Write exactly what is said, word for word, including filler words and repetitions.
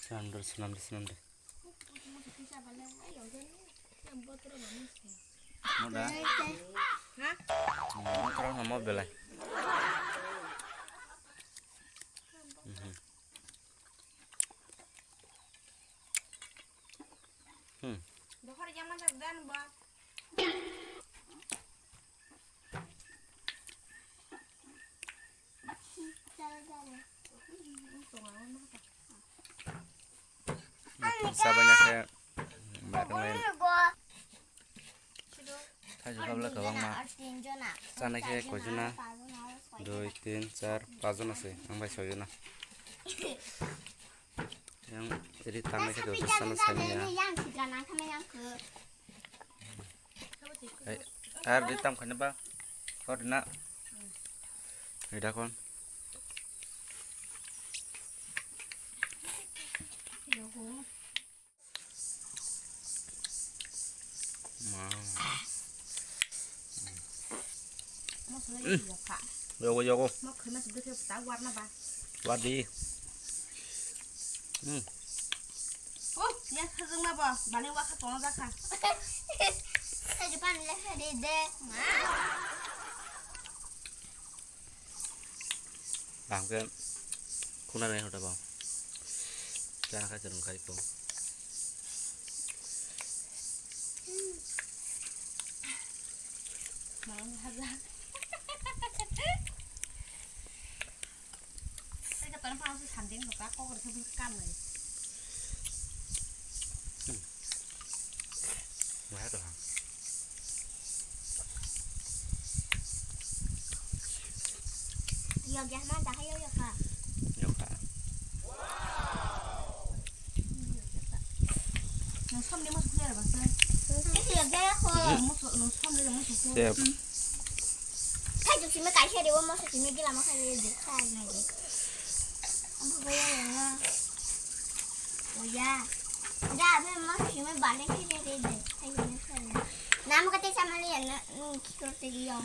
Swnam de, swnam de, swnam de. Mo da? Mo kwrwng no mo belai. Mhm. Hmm. Dohor yang mana dan ba? Sabanya khe mairung lai. Thaisu kabla kwbangma. Chanai khe koijona. Dui, tin, char, pajona se. Ang bai soijona. Yang ri tangnai khe dui, sana sani ya. Ai, ar di tam khani ba. Kor na. Ida kon. Ma. Yogo, yogo. Wadi. Hmm. Oh, ya khajang ma ba, bani wa kha tong ja kha. Kaji pan le kha de de. Ma. Bangke khuna nai hoda bang. Chana khai chwrwng khai ko. Mang haja. Tei ka tani pang sanding ka kok rwkhe bwkha kanwi. Wahai to ha. Yok ya ma dahai yok yok ha. Yok ha. Nung somni moso khuya rw basa. Kisi yok ya ko. Moso nung somni moso khuya. Sep. Khai tu simi kaisa de o moso simi gila ma khai de khai nai de. Ambo boya ya. Oya. Da, be mo simi bale khe de de de. Ayo ne khe. Nam ka te samali ya na, mm, ki ko te yo.